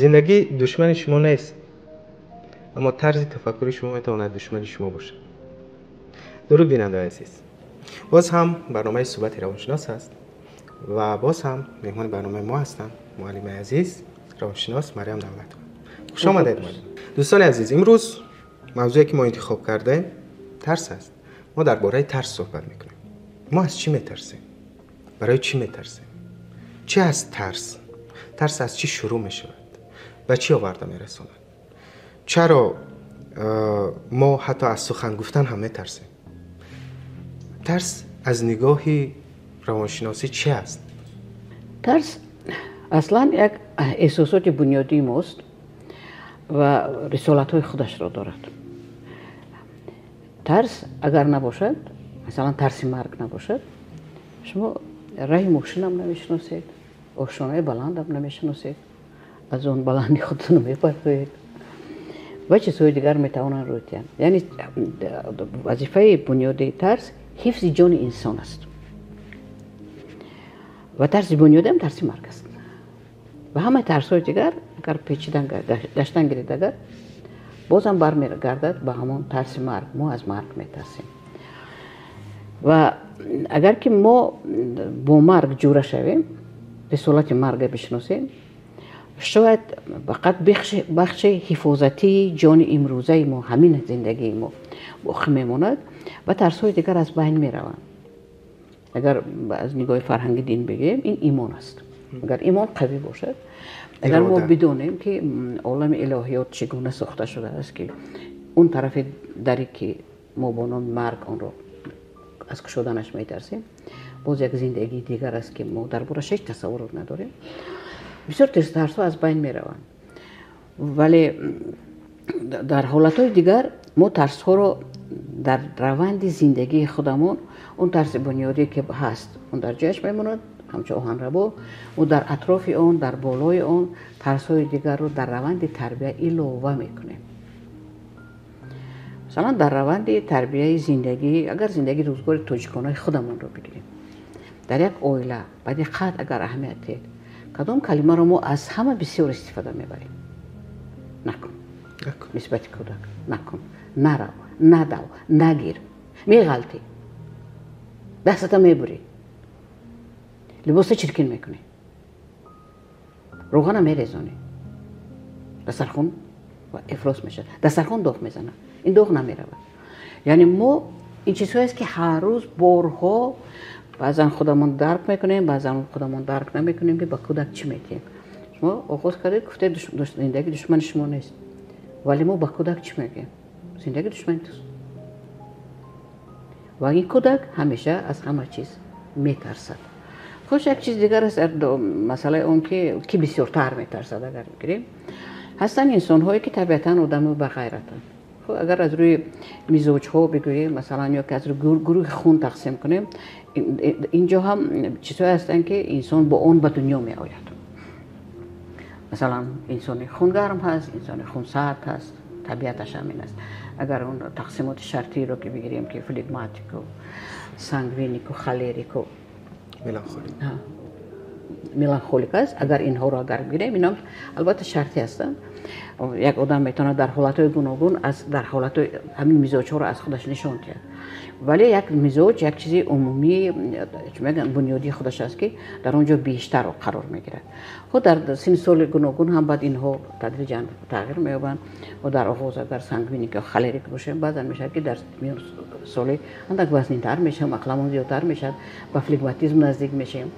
Зиндагӣ душмани шумо нест, аммо тарзи тафаккури шумо метавонад душмани шумо бошад. Дуруд, бинандаи азиз. Боз ҳам барномаи суҳбати равоншинос аст ва боз ҳам меҳмони барномаи мо ҳастанд муаллимаи азиз, равоншинос Марьям Давлатова. Хуш омадед, муаллим. Дӯстони азиз, имрӯз мавзӯе ки мо интихоб кардаем тарс аст. Мо дар бораи тарс суҳбат мекунем. Мо аз чӣ метарсем? Барои чӣ метарсем? Чӣ аст тарс? Тарс аз чӣ шурӯъ мешавад? Ба чӣ оварда мерасонад? Чаро мо ҳатто аз сухан гуфтан ҳам метарсем? Тарс аз нигоҳи равоншиносӣ чӣ аст? Тарс аслан як эҳсосоти бунёдии мост ва рисолатҳои худашро дорад. Тарс агар набошад, масалан тарси марг набошад, шумо раҳи мошинам намешиносед, ошонаи баландам намешиносед, аз он баланди худтон мепартоед ва чизҳои дигар метавонанд рӯй диҳанд. Яъне вазифаи бунёдии тарс ҳифзи ҷони инсон аст ва тарси бунёдиам тарси марг аст. Ва ҳамаи тарсҳои дигар агар печидан гаштан гиред, агар бозам бармегардад ба ҳамон тарси марг. Мо аз марг метарсем ва агар ки мо бо марг ҷура шавем, рисолати марга бишиносем, шояд фақат бахши ҳифозатии ҷони имрӯзаи мо, ҳамин зиндагии мо боқӣ мемонад ва тарсҳои дигар аз байн мераванд. Агар аз нигоҳи фарҳанги дин бигӯем, ин имон аст. Агар имон қавӣ бошад, агар мо бидонем ки олами илоҳиёт чӣ гуна сохта шудааст, ки он тарафи даре ки мо бо номи марг онро аз кушоданаш метарсем, боз як зиндагии дигар аст ки мо дар борааш ҳеҷ тасаввурот надорем, бисёр тарсҳо аз байн мераванд. Вале дар ҳолатҳои дигар мо тарсҳоро дар раванди зиндагии худамон, он тарси бунёдие ки ҳаст, он дар ҷояш мемонад ҳамчун оҳанрабо, мо дар атрофи он, дар болои он тарсҳои дигарро дар раванди тарбия илова мекунем. Масалан, дар раванди тарбияи зиндагӣ, агар зиндагии рӯзгори тоҷиконаи худамонро бигирем, дар як оила ба диққат агар аҳамият диҳед, кадом калимаро мо аз ҳама бисёр истифода мебарем? Накун. Нисбати кӯдак накун, нарав, надав, нагир, меғалтӣ, дастата мебурӣ, либоса чиркин мекунӣ, роғана мерезонӣ, дастархун ифлос мешавад, дастархон доғ мезанад, ин доғ намеравад. Яъне мо ин чизҳоест ки ҳар рӯз борҳо баъзан худамон дарк мекунем, баъзан худамон дарк намекунем ки ба кӯдак чӣ медиҳем. Шумо оғоз кардед, гуфтед зиндагӣ душмани шумо нест, вале мо ба кӯдак чӣ мегӯем? Зиндагӣ душмани туст. Ва ин кӯдак ҳамеша аз ҳама чиз метарсад. Хуш як чиз дигар аст, масъалаи он ки бисёртар метарсад. Агар бигирем, ҳастанд инсонҳое ки табиатан одами бағайратанд. Агар аз рӯи мизоҷҳо бигӯем, масалан, ё ки аз рӯи гурӯҳи хун тақсим кунем, инҷо ҳам чизҳое ҳастанд ки инсон бо он ба дунё меояд. Масалан, инсони хунгарм ҳаст, инсони хунсард ҳаст, табиаташ ҳамин аст. Агар он тақсимоти шартиро ки бигирем, ки флегматику, сангвинику, холерику, меланхолик аст, агар инҳоро агар бигирем, инҳо албатта шартӣ ҳастанд. Як одам метавонад дар ҳолатҳои гуногун аз дар ҳолатҳои ҳамин мизоҷҳоро аз худаш нишон диҳад, вале як мизоҷ як чизи умумӣ, чӣ мегӯянд, бунёдии худаш аст ки дар он ҷо бештар қарор мегирад. Худ дар синни соли гуногун ҳам баъд инҳо тадриҷан тағйир меёбанд. Ва дар оғоз агар сангвиник ё холерик бошем, баъзан мешавад ки дар миёни соли андак вазнинтар мешавем, ақламон зиёдтар мешавад, ба флегматизм наздик мешавем.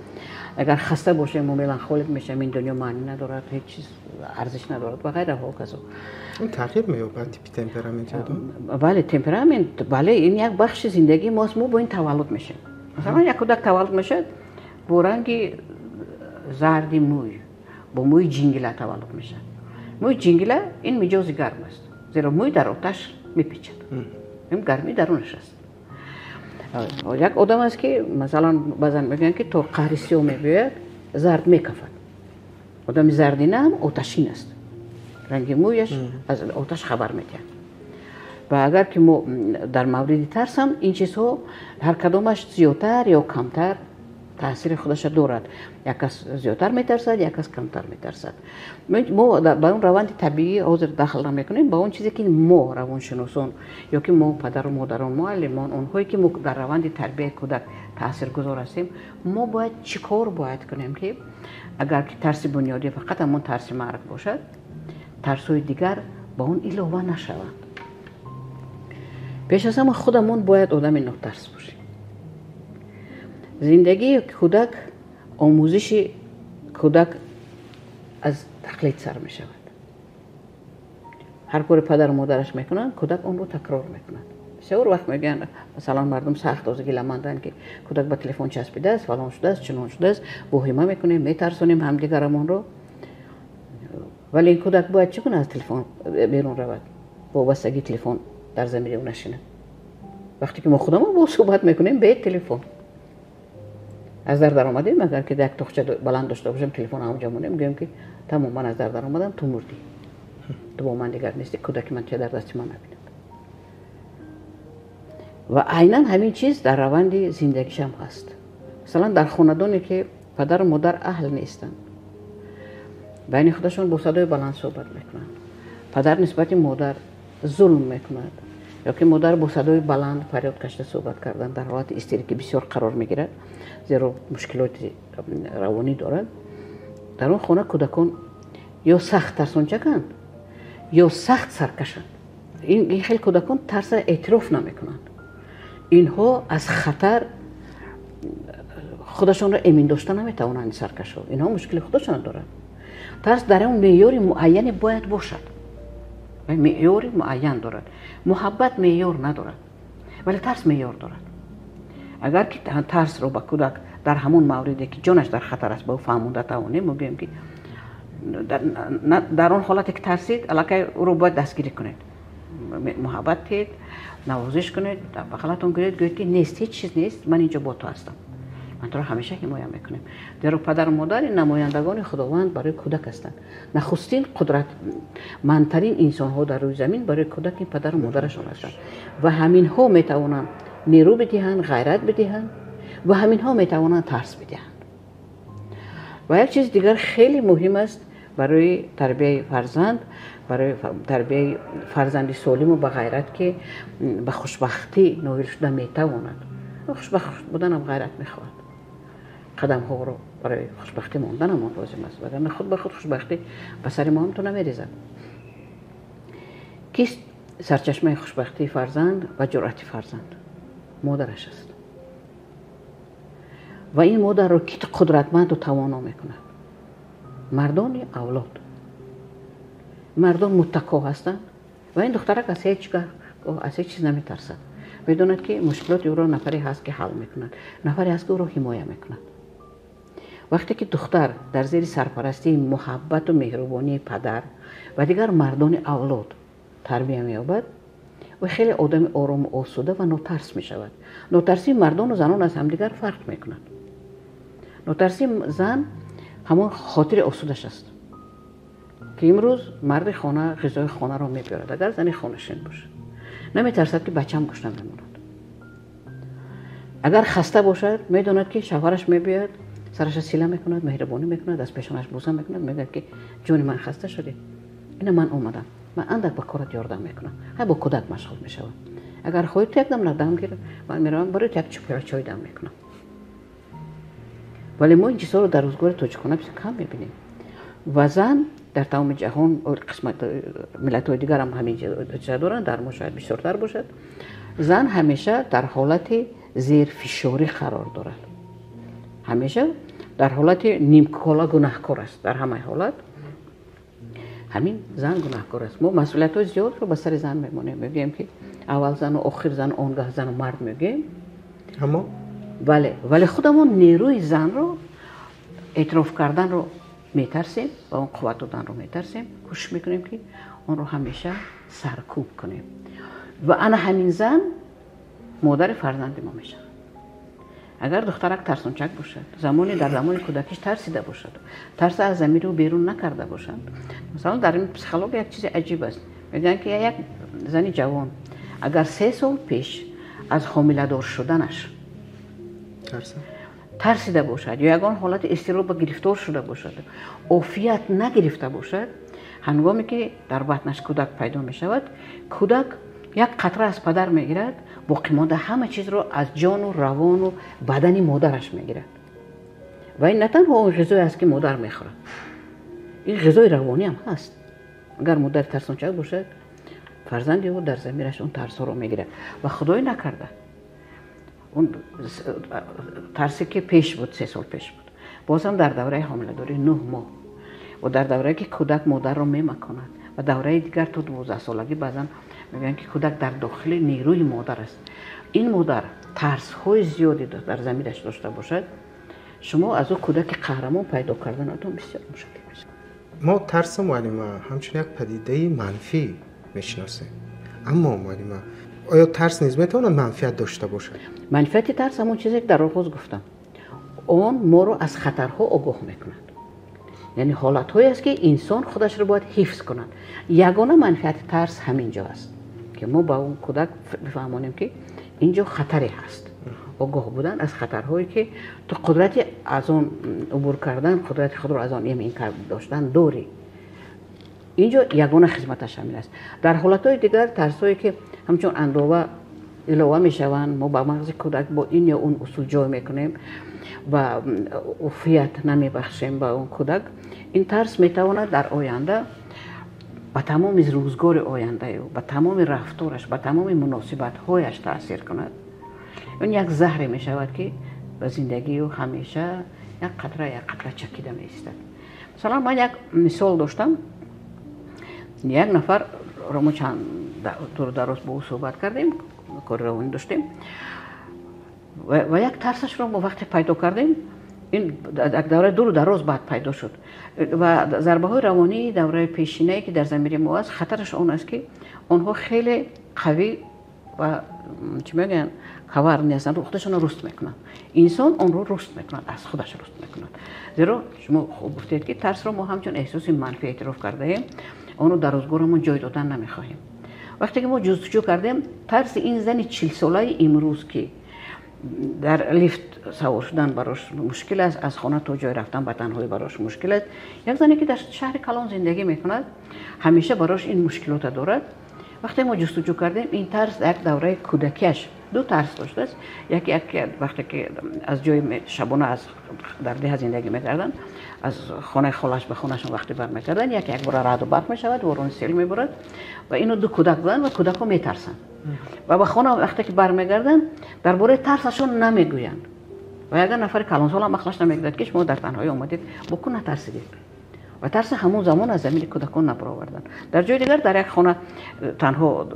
Агар хаста бошем, мо меланхолик мешавем, ин дунё маънӣ надорад, ҳеҷ чиз арзиш надорад ва ғайра ҳоказо. Ин тағйир меёбад типи темпераменти одам? Бале, темперамент, бале, ин як бахши зиндагии мост, мо бо ин таваллуд мешавем. Масалан, як кӯдак таваллуд мешавад бо ранги зарди мӯй, бо мӯи ҷингила таваллуд мешавад. Мӯи ҷингила ин миҷози гарм аст, зеро мӯй дар оташ мепечад, ин гармӣ дарунаш аст. Як одам аст ки масалан баъзан мегӯянд ки то қаҳри сиёҳ мебиёяд, зард мекафад. Одами зардина ҳам оташин аст, ранги мӯяш аз оташ хабар медиҳад. Ва агар ки мо дар мавриди тарсам, ин чизҳо ҳар кадомаш зиёдтар ё камтар Таъсири худашро дорад. Як кас зиёдтар метарсад, як кас камтар метарсад. Мо ба он раванди табиӣ ҳозир дахл намекунем, ба он чизе ки мо равоншиносон ё ки мо падару модарон, муаллимон, онҳое ки мо дар раванди тарбияи кӯдак таъсиргузор ҳастем, мо бояд чӣ кор бояд кунем, ки агар ки тарси бунёдӣ фақат ҳамон тарси марг бошад, тарсҳои дигар ба он илова нашаванд. Пеш аз ҳама худамон бояд одами нотарс бошем. Зиндагии кӯдак, омӯзиши кӯдак аз тақлид сар мешавад. Ҳар кори падару модараш мекунанд, кӯдак онро такрор мекунад. Бисёр вақт мегӯянд, масалан, мардум сахт оза гиламанданд, ки кӯдак ба телефон часпидааст, фалон шудааст, чунон шудааст, воҳима мекунем, метарсонем ҳамдигарамонро. Вале ин кӯдак бояд чӣ гуна аз телефон берун равад? Вобастагии телефон дар замири ӯ нашинад. Вақте ки мо худамон бо суҳбат мекунем бе телефон. Аз дар даромадем, агар ки як тоқча баланд дошта бошем, телефон ҳамонҷо монем, гӯем ки тамом, ман аз дар даромадам, ту мурдӣ. Ту бо ман дигар нестӣ, кӯдаки ман ча дар дасти ман набинад. Ва айнан ҳамин чиз дар раванди зиндагишам ҳаст. Масалан, дар хонадоне ки падару модар аҳл нестанд, байни худашон бо садои баланд суҳбат мекунанд, падар нисбати модар зулм мекунад, ё ки модар бо садои баланд фарёд кашида суҳбат кардан дар ҳолати истерикӣ бисёр қарор мегирад, зеро мушкилоти равонӣ дорад. Дар он хона кӯдакон ё сахт тарсончаканд, ё сахт саркашанд. Ин хел кӯдакон тарса эътироф намекунанд. Инҳо аз хатар худашонро эмин дошта наметавонанд, саркашҳо. Инҳо мушкили худашонро доранд. Тарс дар он меъёри муайяне бояд бошад. Меъёри муайян дорад. Муҳаббат меъёр надорад, вале тарс меъёр дорад. Агар ки тарсро ба кӯдак дар ҳамон мавриде ки ҷонаш дар хатар аст ба ӯ фаҳмонда тавонем, мо гӯем ки дар он ҳолате ки тарсид, аллакай ӯро бояд дастгирӣ кунед, муҳаббат диҳед, навозиш кунед, бағалатон гиред, гӯед ки нест, ҳеҷ чиз нест, ман инҷо бо ту ҳастам, ман туро ҳамеша ҳимоя мекунем. Зеро падару модар намояндагони Худованд барои кӯдак ҳастанд. Нахустин қудратмандтарин инсонҳо дар рӯи замин барои кӯдак ин падару модарашон ҳастанд ва ҳаминҳо метавонанд нерӯ бидиҳанд, ғайрат бидиҳанд ва ҳаминҳо метавонанд тарс бидиҳанд. Ва як чиз дигар хеле муҳим аст барои тарбияи фарзанд, барои тарбияи фарзанди солиму ба ғайрат, ки ба хушбахтӣ ноил шуда метавонад. Хушбахт буданам ғайрат мехоҳад. Қадамҳоро барои хушбахтӣ монданамон лозим аст, вагарна худ ба худ хушбахтӣ ба сари мо ҳам ту намерезад. Кист сарчашмаи хушбахтии фарзанд ва ҷуръати фарзанд? Модараш аст. Ва ин модарро ки қудратманду тавоно мекунад? Мардони авлод. Мардон муттако ҳастанд ва ин духтарак аз ҳеҷ гоҳ аз ҳеҷ чиз наметарсад. Медонад ки мушкилоти ӯро нафаре ҳаст ки ҳал мекунад, нафаре ҳаст ки ӯро ҳимоя мекунад. Вақте ки духтар дар зери сарпарастии муҳаббату меҳрубонии падар ва дигар мардони авлод тарбия меёбад, ӯ хеле одами орому осуда ва нотарс мешавад. Нотарсии мардону занон аз ҳамдигар фарқ мекунад. Нотарсии зан ҳамон хотири осудаш аст, ки имрӯз марди хона ғизои хонаро мебиёрад, агар зани хонашин бошад. Наметарсад ки бачаам гушна мемонад. Агар хаста бошад, медонад ки шавҳараш мебиёяд, сараша сила мекунад, меҳрубонӣ мекунад, аз пешонаш бӯса мекунад, мегӯяд ки ҷони ман хаста шудӣ, ина ман омадам, ман андак ба корат ёрдам мекунам. Ҳай бо кӯдак машғул мешавад. Агар хоҳӣ ту якдам дам гир, ман меравам барои ту як чӯпира чой дам мекунам. Вале мо ин чизҳоро дар рӯзгори тоҷикона бисёр кам мебинем. Ва зан дар тамоми ҷаҳон, қисмат миллатҳои дигарам ҳамин чиза доранд, дар мо шояд бисёртар бошад. Зан ҳамеша дар ҳолати зерфишорӣ қарор дорад. Ҳамеша дар ҳолати нимкола гунаҳкор аст. Дар ҳамаи ҳолат ҳамин зан гунаҳкор аст. Мо масъулиятҳои зиёдро ба сари зан мемонем. Мегӯем ки аввал зану охир зану он гаҳ зану мард мегӯем. Аммо? Бале, вале худамон нерӯи занро эътироф карданро метарсем ва он қувват доданро метарсем. Кӯшиш мекунем ки онро ҳамеша саркӯб кунем. Ва ана ҳамин зан модари фарзанди мо мешавад. Агар духтарак тарсончак бошад, замоне дар замони кӯдакиш тарсида бошад, тарса аз замири ӯ берун накарда бошад. Масалан, дар ин психология як чизи аҷиб аст. Мегӯянд ки як зани ҷавон агар 3 сол пеш аз ҳомиладор шуданаш Тарсида бошад ё ягон ҳолати изтироба гирифтор шуда бошад, офият нагирифта бошад, ҳангоме ки дар батнаш кӯдак пайдо мешавад, кӯдак як қатра аз падар мегирад, боқимонда ҳама чизро аз ҷону равону бадани модараш мегирад. Ва ин на танҳо он ғизое аст, ки модар мехӯрад, ин ғизои равонӣ ҳам ҳаст. Агар модар тарсончак бошад, фарзанди ӯ дар замираш он тарсҳоро мегирад. Ва худое накарда, он тарсе ки пеш буд, 3 сол пеш буд, боз ҳам дар давраи ҳомиладорӣ 9 моҳ ва дар даврае ки кӯдак модарро мемаконад ва давраи дигар то 12 солагӣ баъзан мегӯянд, ки кӯдак дар дохили нерӯи модар аст. Ин модар тарсҳои зиёде дар замираш дошта бошад, шумо аз ӯ кӯдаки қаҳрамон пайдо карданатон бисёр мушкил мешавад. Мо тарса, муаллима, ҳамчун як падидаи манфӣ мешиносем. Аммо, муаллима, оё тарс низ метавонад манфиат дошта бошад? Манфиати тарс ҳамон чизе, ки дар оғоз гуфтам, он моро аз хатарҳо огоҳ мекунад. Яъне ҳолатҳое аст, ки инсон худашро бояд ҳифз кунад. Ягона манфиати тарс ҳамин ҷо аст, ки мо ба он кӯдак бифаҳмонем, ки ин ҷо хатаре ҳаст. Огоҳ будан аз хатарҳое, ки ту қудрати аз он убур кардан, қудрати худро аз он эмин доштан дорӣ. Ин ҷо ягона хизматаш ҳамин аст. Дар ҳолатҳои дигар тарсҳое, ки ҳамчун андова илова мешаванд, мо ба мағзи кӯдак бо ин ё он усул ҷой мекунем ва уфият намебахшем ба он кӯдак, ин тарс метавонад дар оянда ба тамоми рӯзгори ояндаи ӯ, ба тамоми рафтораш, ба тамоми муносибатҳояш таъсир кунад. Он як заҳре мешавад, ки ба зиндагии ӯ ҳамеша як қатра як қатра чакида меистад. Масалан, ман як мисол доштам. Як нафарро мо чанд дуру дароз бо ӯ суҳбат кардем, кори равонӣ доштем ва як тарсашро мо вақте пайдо кардем, ин як давраи дуру дароз баъд пайдо шуд. Ва зарбаҳои равонии давраи пешинае, ки дар замири мо аст, хатараш он аст, ки онҳо хеле қавӣ ва, чӣ мегӯянд, коварни ҳастанд, худашонро руст мекунанд. Инсон онро руст мекунад, аз худаш руст мекунад. Зеро шумо хуб гуфтед, ки тарсро мо ҳамчун эҳсоси манфӣ эътироф кардаем, онро дар рӯзгорамон ҷой додан намехоҳем. Вақте ки мо ҷустуҷӯ кардем, тарси ин зани 40-солаи имрӯз, ки дар лифт савор шудан барош мушкил аст, аз хона то ҷой рафтан ба танҳоӣ барош мушкил аст, як зане, ки дар шаҳри калон зиндагӣ мекунад, ҳамеша барош ин мушкилота дорад. Вақте мо ҷустуҷӯ кардем, ин тарс як давраи кӯдакиаш ду тарс доштааст. Яке вақте ки аз ҷои шабона аз дар деҳа зиндагӣ мекарданд, аз хонаи холаш ба хонашон вақте бармекарданд, яке як бора раъду барқ мешавад, ворони сел меборад ва ино ду кӯдак буданд ва кӯдакҳо метарсанд. Ва ба хона вақте ки бармегарданд, дар бораи тарсашон намегӯянд. Ва ягон нафари калонсол ҳам ақлаш намегирад, ки шумо дар танҳоӣ омадед, бо ку натарсидед. Ва тарси ҳамон замон аз замини кӯдакон набароварданд. Дар ҷои дигар дар як хона танҳо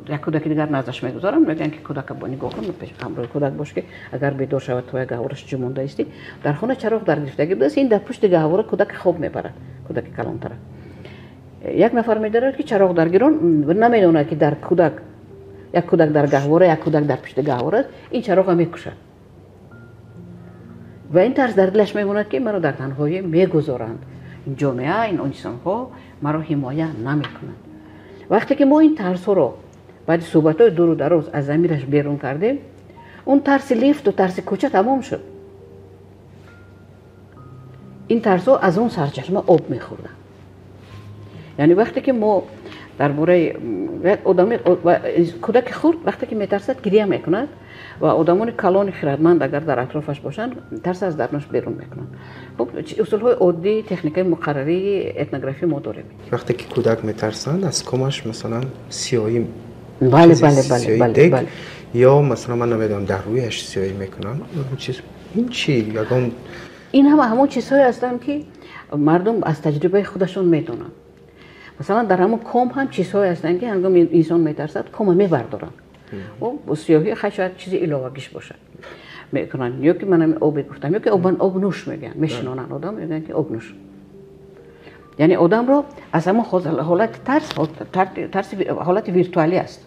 як кӯдаки дигар наздаш мегузоранд, мегӯянд, ки кӯдака бо нигоҳ кун, ҳамроҳи кӯдак бош, ки агар бедор шавад, то як гаҳвораш ҷӯ монда истӣ. Дар хона чароғ дар гирифтагӣ будааст, ин дар пушти гаҳвора кӯдаки хоб мебарад, кӯдаки калонтара. Як нафар медарад, ки чароғ даргирон, намедонад, ки дар кӯдак як кӯдак дар гаҳвора, як кӯдак дар пушти гаҳвора аст, ин чароғро мекушад. Ва ин тарс дар дилаш мемонад, ки маро дар танҳоӣ мегузоранд. Ин ҷомеа, ин инсонҳо маро ҳимоя намекунанд. Вақте ки мо ин тарсҳоро баъди суҳбатҳои дуру дароз аз замираш берун кардем, он тарси лифту тарси кӯча тамом шуд. Ин тарсҳо аз он сарчашма об мехӯрданд. Яъне вақте ки мо дар бораи одами кӯдаки хурд вақте ки метарсад, гиря мекунад ва одамони калони хирадманд агар дар атрофаш бошанд, тарс аз дарунаш берун мекунанд. Хуб, усулҳои оддии техникаи муқаррарии этнографӣ мо дорем. Вақте ки кӯдак метарсанд, аз комаш, масалан, сиёҳӣ, бале, бале, бале, бале, бале, ё, масалан, ман намедонам, дар рӯяш сиёҳӣ мекунанд. Чиз ин чӣ ягон? Ин ҳама ҳамон чизҳое ҳастанд, ки мардум аз таҷрибаи худашон медонанд. Масалан, дар ҳамон ком ҳам чизҳое ҳастанд, ки ҳангоми инсон метарсад, кома мебардоранд. Ӯ сиёҳӣ хай шояд чизи иловагиш бошад, мекунанд. Ё ки ман ҳамин обе гуфтам, ё ки об нӯш мегӯянд, мешинонанд одам, мегӯянд, ки об нӯш. Яъне одамро аз ҳамон ҳолати тарс, тарси ҳолати виртуалӣ аст.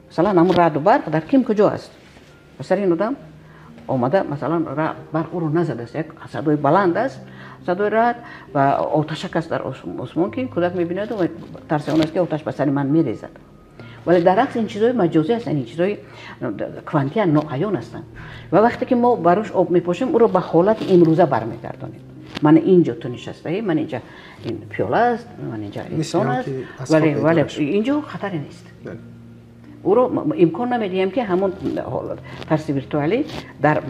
Масалан, ҳамон раъду барқ дар ким куҷо аст, ба сари ин одам омада, масалан, барқ ӯро назадааст, як садои баланд аст, садои раъд ва оташак аст дар осмон, ки кӯдак мебинаду тарси он аст, ки оташ ба сари ман мерезад. Вале дар акс ин чизҳои маҷозӣ ҳастанд, ин чизҳои квантия ноаён ҳастанд. Ва вақте ки мо бар рӯш об мепошем, ӯро ба ҳолати имрӯза бармегардонем. Ман инҷо ту нишастаӣ, ман инҷа ин пиёла аст, ман инҷа инсон аст, вале инҷо хатаре нест. Ӯро имкон намедиҳем, ки ҳамон тарси виртуалӣ дар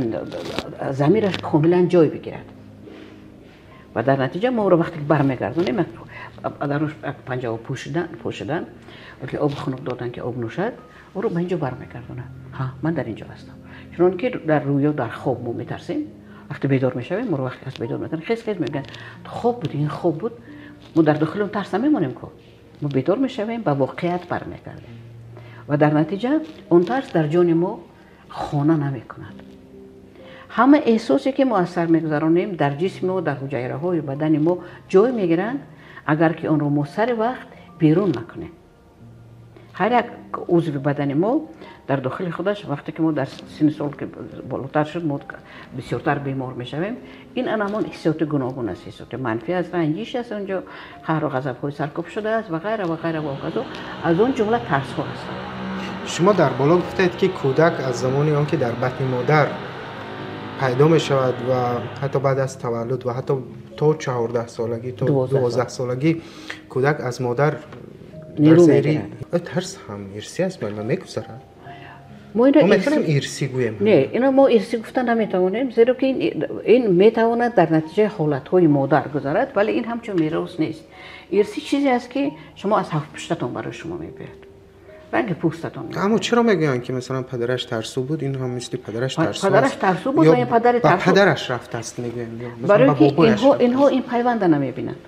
замираш комилан ҷой бигирад. Ва дар натиҷа мо ӯро вақте ки бармегардонем, дар рӯш панҷаҳо пӯшидан, вақте об хунук додан, ки об нӯшад, ӯро ба инҷо бармегардонад. Ҳа, ман дар инҷо ҳастам. Чунон ки дар рӯё, дар хоб мо метарсем, вақте бедор мешавем, моро вақте аз бедор мекунанд, хез хез мегӯянд, хоб буд, ин хоб буд. Мо дар дохили он тарс намемонем, ку мо бедор мешавем, ба воқеият бармегардем. Ва дар натиҷа он тарс дар ҷони мо хона намекунад. Ҳама эҳсосе ки мо аз сар мегузаронем, дар ҷисми мо, дар ҳуҷайраҳои бадани мо ҷой мегиранд, агар ки онро мо сари вақт берун накунем. Ҳар як узви бадани мо дар дохили худаш, вақте ки мо дар синни сол ки болотар шуд, мо бисёртар бемор мешавем. Ин ан ҳамон ҳиссиёти гуногун аст, ҳиссиёти манфӣ аст, ранҷиш аст, онҷо қаҳру ғазабҳои саркӯб шудааст ва ғайра ва ғайра ва ҳоказо. Аз он ҷумла тарсҳо ҳастанд. Шумо дар боло гуфтед, ки кӯдак аз замони он ки дар батни модар пайдо мешавад ва ҳатто баъд аз таваллуд ва ҳатто то 14 солагӣ, то 12 солагӣ кӯдак аз модар нерӯ мегирад. Тарс ҳам ирсӣ аст, ма мегузарад? Мо инро мо метавонем ирсӣ гӯем? Не, ино мо ирсӣ гуфта наметавонем, зеро ки ин метавонад дар натиҷаи ҳолатҳои модар гузарад, вале ин ҳамчун мерос нест. Ирсӣ чизе аст, ки шумо аз ҳафтпуштатон барои шумо мебиёяд, ранги пӯстатон. Аммо чаро мегӯянд, ки масалан падараш тарсу буд, ин ҳам мисли падараш тарсу? Падараш тарсу буд ва ин падари тарсу падараш рафтааст, мегӯянд. Барои ки инҳо ин пайванда намебинанд.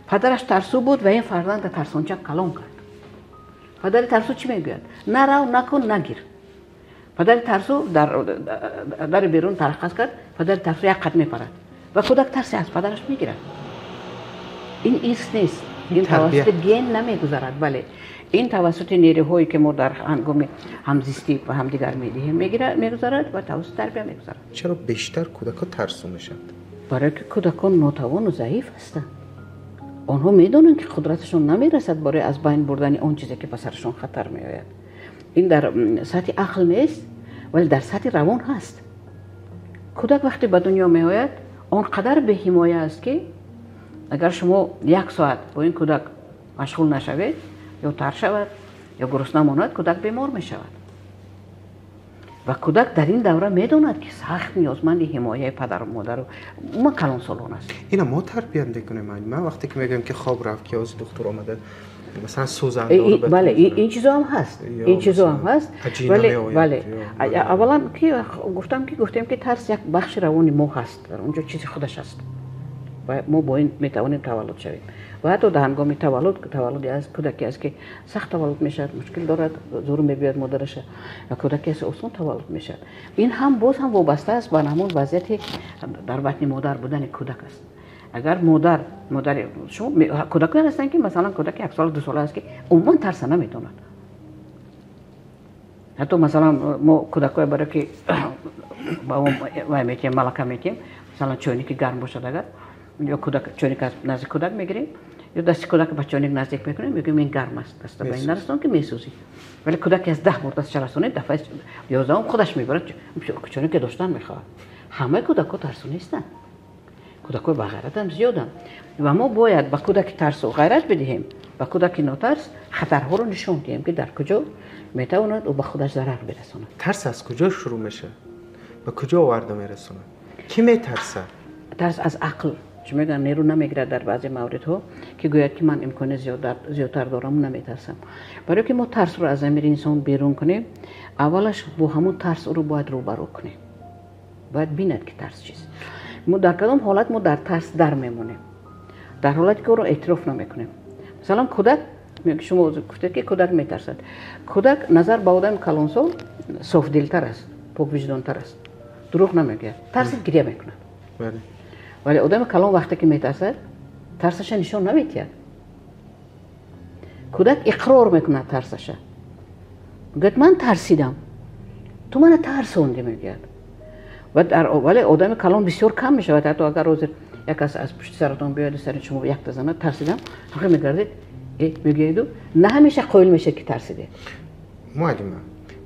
Падараш тарсу буд ва ин фарзанда тарсончак калон кард. Падари тарсу чӣ мегӯяд? Нарав, накун, нагир. Падари тарсу дар дари берун тараққас кард, падари тарсу як қад мепарад ва кӯдак тарсе аз падараш мегирад. Ин ирс нест, ин тавассути ген намегузарад, бале, ин тавассути нерӯҳое, ки мо дар ҳангоми ҳамзистӣ ба ҳамдигар медиҳем, мегузарад ва тавассути тарбия мегузарад. Чаро бештар кӯдакҳо тарсу мешаванд? Барое ки кӯдакон нотавону заиф ҳастанд. Онҳо медонанд, ки қудраташон намерасад барои аз байн бурдани он чизе, ки ба сарашон хатар меояд. Ин дар сатҳи ақл нест, вале дар сатҳи равон ҳаст. Кӯдак вақте ба дунё меояд, он қадар беҳимоя аст, ки агар шумо як соат бо ин кӯдак машғул нашавед, ё тар шавад, ё гурусна монад, кӯдак бемор мешавад. Ва кӯдак дар ин давра медонад, ки сахт ниёзманди ҳимояи падару модару умуман калонсолон аст. Ина мо тарбия мекунем. Ман вақте ки мегӯям, ки хоб рафт, ки ҳозир духтур омада, масалан сӯзан. Бале, ин чизо ҳам ҳаст, ин чизо ҳам ҳаст. Вале, бале, аввалан ки гуфтам, ки гуфтем, ки тарс як бахши равони мо ҳаст, дар он ҷо чизи худаш аст ва мо бо ин метавонем таваллуд шавем. Ва ҳатто дар ҳангоми таваллуд, таваллуде аст, кӯдаке аст, ки сахт таваллуд мешавад, мушкил дорад, зур мебиёяд модараша, ва кӯдаке аст, осон таваллуд мешавад. Ин ҳам боз ҳам вобаста аст ба ҳамон вазъияти дар батни модар будани кӯдак аст. Агар модар, модари шумо, кӯдакое ҳастанд, ки масалан кӯдаки яксола, 2 сола аст, ки умуман тарса наметавонад. Ҳатто масалан мо кӯдакое, барое ки ба вай метиҳем, малака метиҳем, масалан чойники гарм бошад агар, ё кӯдак чойник аз назди кӯдак мегирем, ё дасти кӯдак ба чойник наздик мекунем, мегӯем, ин гарм аст, даста ба ин нарасон, ки месӯзӣ. Вале кӯдаке аз 10 бор дастша расонед, дафъаи 11-ум худаш мебарад, чойнике доштан мехоҳад. Ҳамаи кӯдакҳо тарсу нестанд, кӯдакҳои бағайратам зиёданд. Ва мо бояд ба кӯдаки тарсу ғайрат бидиҳем, ба кӯдаки нотарс хатарҳоро нишон диҳем, ки дар куҷо метавонад ӯ ба худаш зарар бирасонад. Тарс аз куҷо шурӯъ мешавад, ба куҷо оварда мерасонад? Кӣ метарсад? Тарс аз ақл, чӣ мегӯям, нерӯ намегирад дар баъзе мавридҳо, ки гӯяд, ки ман имкони зиёдтар дораму наметарсам. Барое ки мо тарсро аз замири инсон берун кунем, аввалаш бо ҳамон тарс ӯро бояд рӯбарӯ кунем, бояд бинад, ки тарс чист. Мо дар кадом ҳолат мо дар тарс дар мемонем? Дар ҳолате ки ӯро эътироф намекунем. Масалан, кӯдак, шумо гуфтед, ки кӯдак метарсад. Кӯдак назар ба одами калонсол софдилтар аст, поквиҷдонтар аст, дурӯғ намегӯяд, тарсид, гиря мекунад. Вале одами калон вақте ки метарсад, тарсаша нишон намедиҳад. Кӯдак иқрор мекунад тарсаша, мегӯяд, ман тарсидам, ту мана тарсондӣ, мегӯяд. Вале одами калон бисёр кам мешавад. Ҳатто агар ҳозир як кас аз пушти саратон биёяду сари шумо якта занад, тарсидам, ҳақи мегардед. Мегӯяду на ҳамеша қоил мешавед, ки тарсидед. Муаллима,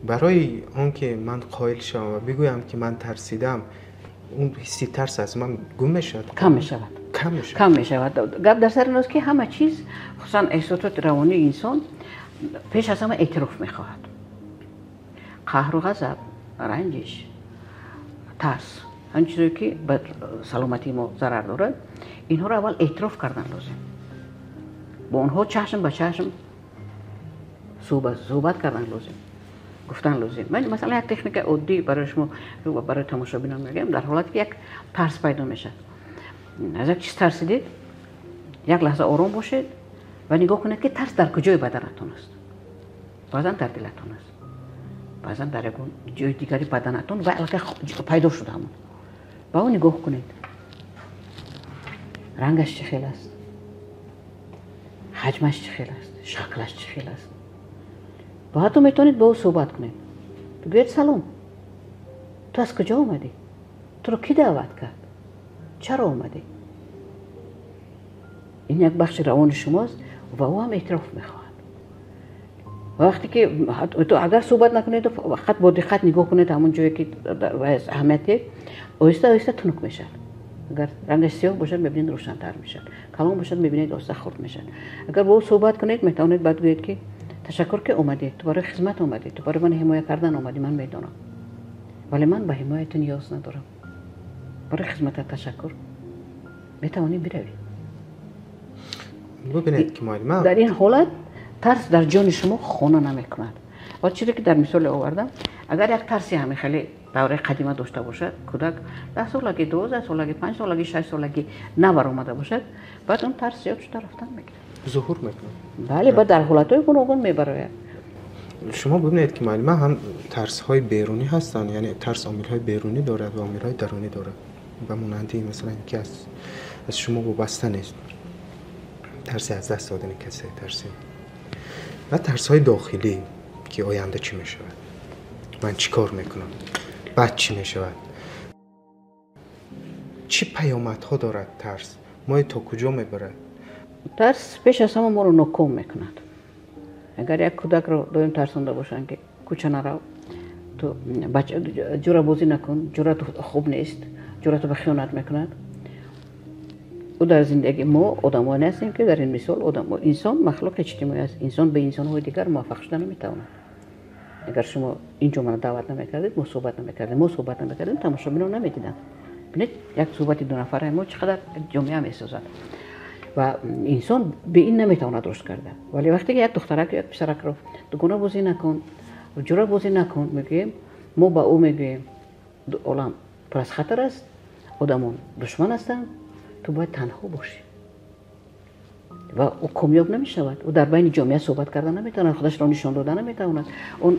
барои он ки ман қоил шавам ва бигӯям, ки ман тарсидам, он ҳисси тарс аз ман гум мешавад? Кам мешавад. Кам мешавад. Кам мешавад. Гап дар сари ин аст, ки ҳама чиз, хусусан эҳсосоти равонии инсон, пеш аз ҳама эътироф мехоҳад. Қаҳру ғазаб, ранҷиш, тарс, ҳамин чизое, ки ба саломатии мо зарар дорад, инҳоро аввал эътироф кардан лозим, бо онҳо чашм ба чашм суҳбат кардан лозим, гуфтан лозим. Ман, масалан, як техникаи оддӣ барои шумо ва барои тамошобинон мегӯям. Дар ҳолате ки як тарс пайдо мешавад, аз як чиз тарсидед, як лаҳза ором бошед ва нигоҳ кунед, ки тарс дар куҷои баданатон аст. Баъзан дар дилатон аст, баъзан дар ягон ҷои дигари баданатон ва аллакай пайдо шуда ҳамон. Ба он нигоҳ кунед: рангаш чӣ хел аст, ҳаҷмаш чӣ хел аст, шаклаш чӣ хел аст. Ва ҳатто метавонед бо ӯ суҳбат кунед, бигӯед: «Салом, ту аз куҷо омадӣ? Туро кӣ даъват кард? Чаро омадӣ?» Ин як бахши равони шумост ва ӯ ҳам эътироф мехоҳад. Ва вақте ки агар суҳбат накунеду фақат бо диққат нигоҳ кунед, ҳамон ҷое ки аҳамият, оҳиста оҳиста тунук мешавад. Агар рангаш сиёҳ бошад, мебинед, рӯшантар мешавад, калон бошад, мебинед, оҳиста хурд мешавад. Агар бо ӯ суҳбат кунед, метавонед баъд гӯед, ки ташаккур, ки омадӣ, ту барои хизмат омадӣ, ту барои ман ҳимоя кардан омадӣ, ман медонам, вале ман ба ҳимояи ту ниёз надорам. Барои хизматат ташаккур, метавонӣ биравӣ. Бубинед, ки муаллима, дар ин ҳолат тарс дар ҷони шумо хона намекунад. Ва чизе ки дар мисоле овардам, агар як тарси ҳамин хеле давраи қадима дошта бошад, кӯдак 10 солагӣ, 12 солагӣ, 5 солагӣ, 6 солагӣ набаромада бошад, баъд он тарс зиёд шуда рафтан мегирад. Зуҳур мекунад. Бале, баъд дар ҳолатҳои гуногун мебарояд. Шумо бибинед, ки муаллима, ҳам тарсҳои берунӣ ҳастанд, яъне тарс омилҳои берунӣ дорад ва омилҳои дарунӣ дорад, ба монанди, масалан, ки аз шумо вобаста нест, тарси аз даст додани касе, тарси ва тарсҳои дохилӣ, ки оянда чӣ мешавад, ман чӣ кор мекунам, баъд чӣ мешавад, чӣ паёмадҳо дорад тарс, мои то куҷо мебарад? Тарс пеш аз ҳама моро ноком мекунад. Агар як кӯдакро доим тарсонда бошанд, ки кӯча нарав, ту ҷурабозӣ накун, ҷуръату хуб нест, ҷуръату ба хиёнат мекунад, ӯ дар зиндагӣ, мо одамоне ҳастем, ки дар ин мисол инсон махлуқи иҷтимоӣ аст, инсон бе инсонҳои дигар муваффақ шуда наметавонад. Агар шумо инҷо мана даъват намекардед, мо суҳбат намекардем, мо суҳбат намекардем, тамошобинон намедиданд. Бинед, як суҳбати дунафараи мо чӣ қадар ҷомеа месозад. Ва инсон бе ин наметавонад рушд карда. Вале вақте ки як духтарак ё як писаракро дугона бозӣ накун, ҷура бозӣ накун мегӯем, мо ба ӯ мегӯем: олам пур аз хатар аст, одамон душман ҳастанд, ту бояд танҳо бошӣ. Ва ӯ комёб намешавад, ӯ дар байни ҷомеа суҳбат карда наметавонад, худашро нишон дода наметавонад, он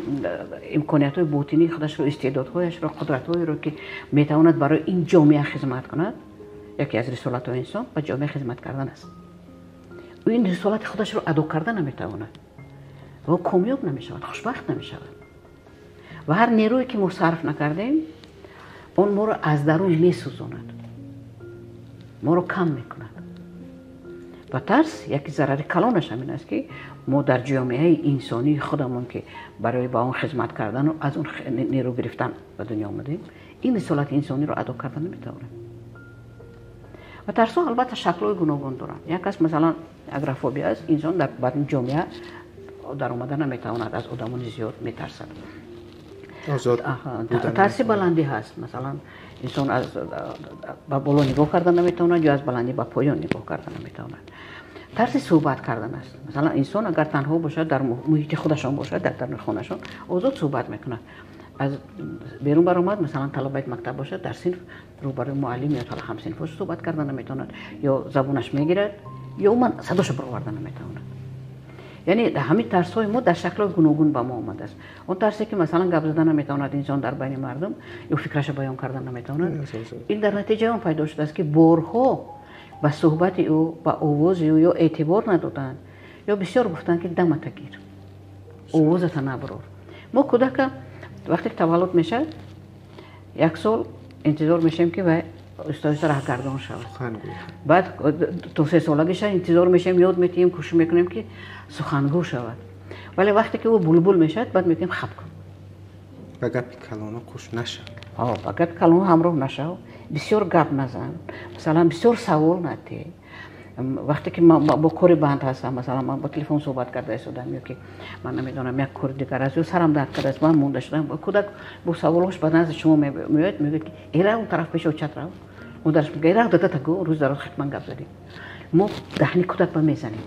имкониятҳои ботинии худашро, истеъдодҳояшро, қудратҳоеро, ки метавонад барои ин ҷомеа хизмат кунад. Яке аз рисолатҳои инсон ба ҷомеа хизмат кардан аст. Ӯ ин рисолати худашро адо карда наметавонад ва комёб намешавад, хушбахт намешавад. Ва ҳар нерӯе ки мо сарф накардем, он моро аз дарун месӯзонад, моро кам мекунад. Ва тарс яке зарари калонаш ҳамин аст, ки мо дар ҷомеаи инсонии худамон, ки барои ба он хизмат кардану аз он нерӯ гирифтан ба дунё омадем, ин рисолати инсониро адо карда наметавонем. Ва тарсҳо, албатта, шаклҳои гуногун доранд. Як аст, масалан, агорафобия аст: инсон дар байни ҷомеа даромада наметавонад, аз одамони зиёд метарсад. Тарси баландӣ ҳаст, масалан, инсон аз ба боло нигоҳ карда наметавонад ё аз баландӣ ба поён нигоҳ карда наметавонад. Тарси суҳбат кардан аст. Масалан, инсон агар танҳо бошад, дар муҳити худашон бошад, дар даруни хонашон озод суҳбат мекунад. Аз берун баромад, масалан, талабаи мактаб бошад, дар синф рӯбарӯи муаллим ё ҳамсинфош суҳбат карда наметавонад, ё забонаш мегирад, ё умуман садошо бароварда наметавонад. Яъне ҳамин тарсҳои мо дар шаклҳои гуногун ба мо омадааст. Он тарсе, ки, масалан, гап зада наметавонад инсон дар байни мардум ё фикрашо баён карда наметавонад, ин дар натиҷаи он пайдо шудааст, ки борҳо ба суҳбати ӯ, ба овози ӯ ё эътибор надоданд, ё бисёр гуфтанд, ки дамата гир, овозата набарор. Мо кӯдака вақте ки таваллуд мешавад, як сол интизор мешавем, ки вай оҳиста-оҳиста раҳгардон шавад. Баъд то 3 солагиша интизор мешавем, ёд метиҳем, кӯшиш мекунем, ки сухангӯ шавад. Вале вақте ки ӯ булбул мешавад, баъд мегӯем хаб кун. Ба гапи калоно кӯш нашав. Ба гапи калоно ҳамроҳ нашав, бисёр гап назан, масалан, бисёр савол надиҳ. Вақте ки ман бо кори банд ҳастам, масалан, ман бо телефон суҳбат карда истодам, ё ки ман намедонам, як кори дигар аст, ё сарам дард кардааст, ман монда шудам, кӯдак бо саволҳош ба назди шумо меояд, мегӯяд, ки эра он тараф пеши очат рав. Модараш мегӯяд, эра дадата гӯ, рӯз дароз хитман гап задем. Мо даҳни кӯдак ба мезанем,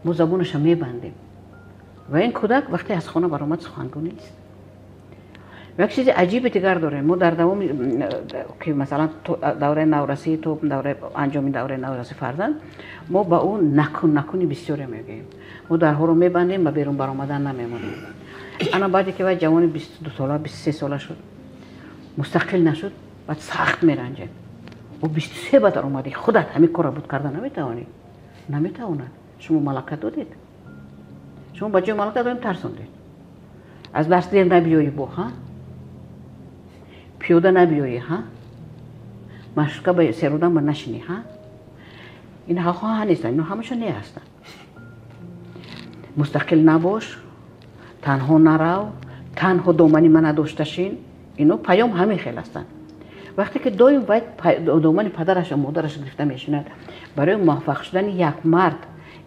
мо забонаша мебандем. Ва ин кӯдак вақте аз хона баромад сухангӯ нест. Як чизи аҷиби дигар дорем. Мо дар давоми ки масалан давраи наврасӣ то давраи анҷоми давраи наврасӣ фарзанд, мо ба ӯ накун накуни бисёре мегӯем. Мо дарҳоро мебандем, ба берун баромадан намемонем. Ана баъде ки вай ҷавони 22 сола, 23 сола шуд, мустақил нашуд, баъд сахт меранҷем. Ӯ 23 ба дар омадӣ, худат ҳамин корро буд карда наметавонӣ. Наметавонад. Шумо малака додед. Шумо ба ҷои малака додем тарсондед. Аз дарс дер набиёӣ бо, ҳа? Пиёда набиёӣ, ҳа? Машка ба серодам ба нашинӣ, ҳа? Ин ҳа нестанд, ино ҳамаша не ҳастанд. Мустақил набош, танҳо нарав, танҳо домани ма надошта шин, ино паём ҳамин хел ҳастанд. Вақте ки доим вай домани падараш ва модараш гирифта мешинад, барои муваффақ шудани як мард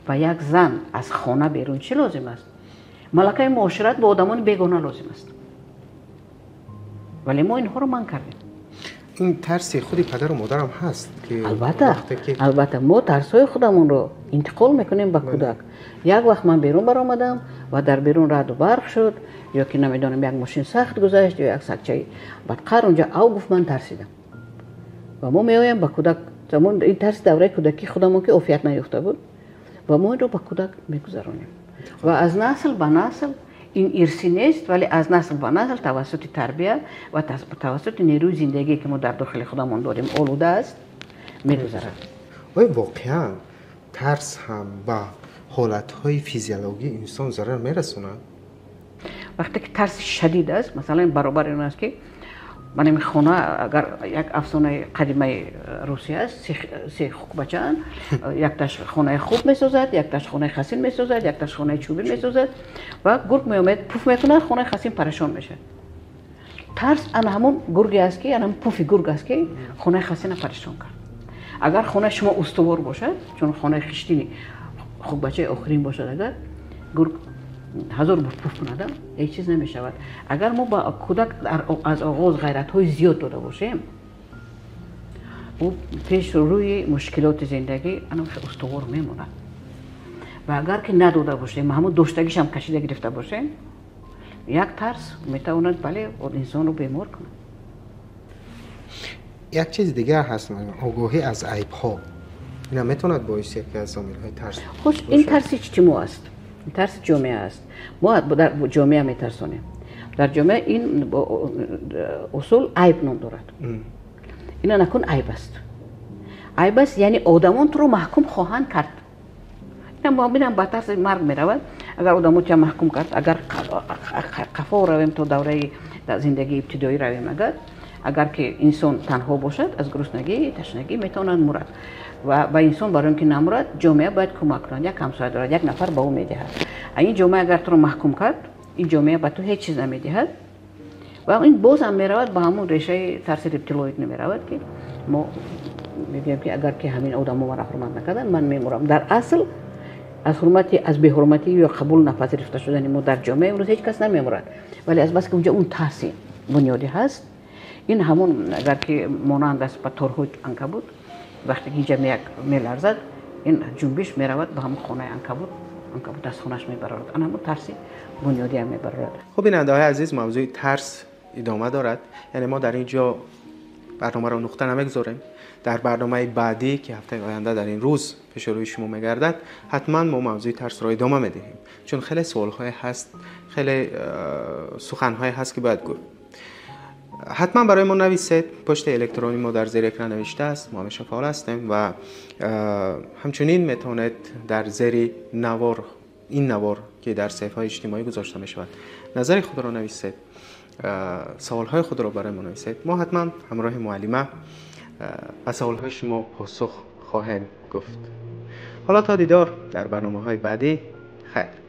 ва як зан аз хона берун чӣ лозим аст? Малакаи муошират бо одамони бегона лозим аст. Вале мо инҳоро манъ кардем. Ин тарси худи падару модарам ҳаст ки албатта, албатта мо тарсҳои худамонро интиқол мекунем ба кӯдак. Як вақт ман берун баромадам ва дар берун раъду барқ шуд, ё ки намедонам, як мошин сахт гузашт, ё як сагчаи бадқар унҷа ав гуфт, ман тарсидам. Ва мо меоем ба кӯдак, ин тарси давраи кӯдакии худамон ки офият наёфта буд, ва мо инро ба кӯдак мегузаронем. Ва аз насл ба насл ин ирсӣ нест, вале аз насл ба насл тавассути тарбия ва тавассути нерӯи зиндагие ки мо дар дохили худамон дорем олуда аст, мегузарад. Оё воқеан тарс ҳам ба ҳолатҳои физиологии инсон зарар мерасонад? Вақте ки тарси шадид аст, масалан, баробари он аст ки ман ин хона, агар як афсонаи қадимаи Русия аст, се хукбачаанд, якташ хонаи хуб месозад, якташ хонаи хасин месозад, якташ хонаи чӯбӣ месозад ва гург меомад, пуф мекунад, хонаи хасин парешон мешавад. Тарс ана ҳамон гурге аст ки, ана ҳамон пуфи гург аст ки хонаи хасина парешон кард. Агар хонаи шумо устувор бошад, чун хонаи хиштини хукбачаи охирин бошад, агар гург ҳазор бор пуф кунадам, ҳеҷ чиз намешавад. Агар мо ба кӯдак аз оғоз ғайратҳои зиёд дода бошем, ӯ пеш рӯи мушкилоти зиндагӣ ана устувор мемонад. Ва агар ки надода бошем, ҳамон доштагишам кашида гирифта бошем, як тарс метавонад, бале, инсонро бемор кунад. Як чиз дигар ҳаст, огоҳӣ аз айбҳо. Ина метавонад боиси яке аз омилҳои тарс. Хуш, ин тарси иҷтимоъ аст. Тарси ҷомеа аст. Мо дар ҷомеа метарсонем. Дар ҷомеа ин усул айб ном дорад. Ина накун айб аст. Айб аст, яъне одамон туро маҳкум хоҳанд кард. Ина ба тарси марг меравад. Агар одамон туро маҳкум кард, агар қафо равем то давраи зиндагии ибтидоӣ равем, агар ки инсон танҳо бошад, аз гуруснагӣ, ташнагӣ метавонад мурад. Ва ба инсон барои он ки намурад, ҷомеа бояд кӯмак кунад. Як ҳамсоя дорад, як нафар ба ӯ медиҳад. Ин ҷомеа агар туро маҳкум кард, ин ҷомеа ба ту ҳеҷ чиз намедиҳад. Ва ин боз ҳам меравад ба ҳамон решаи тарси рептилоид намеравад, ки мо мегӯем ки агар ки ҳамин одамо маро ҳурмат накарданд, ман мемурам. Дар асл аз ҳурмати, аз беҳурматӣ ё қабул напазируфта шудани мо дар ҷомеа имрӯз ҳеҷ кас намемурад. Вале аз бас ки унҷа он тарси бунёдӣ ҳаст, ин ҳамон агар ки монанд аст ба торҳои анкабут, вақте ки инҷа меларзад, ин ҷунбиш меравад ба ҳамон хонаи анкабут, анкабут аз хонаш мебарорад. Ана ҳамон тарси бунёдӣ ҳам мебарорад. Хуб, бинандаҳои азиз, мавзӯи тарс идома дорад. Яъне мо дар ин ҷо барномаро нуқта намегузорем. Дар барномаи баъдӣ ки ҳафтаи оянда дар ин рӯз пеши рӯи шумо мегардад, ҳатман мо мавзӯи тарсро идома медиҳем, чун хеле суолҳое ҳаст, хеле суханҳое ҳаст ки бояд гуфт. Ҳатман барои мо нависед. Почтаи электронии мо дар зери экран навишта аст. Мо ҳамеша фаъол ҳастем ва ҳамчунин метавонед дар зери навор, ин навор ки дар саҳифаҳои иҷтимоӣ гузошта мешавад, назари худро нависед, саволҳои худро барои мо нависед. Мо ҳатман ҳамроҳи муаллима Ба саволҳои шумо посух хоҳем гуфт. Ҳоло то дидор дар барномаҳои баъдӣ, хайр.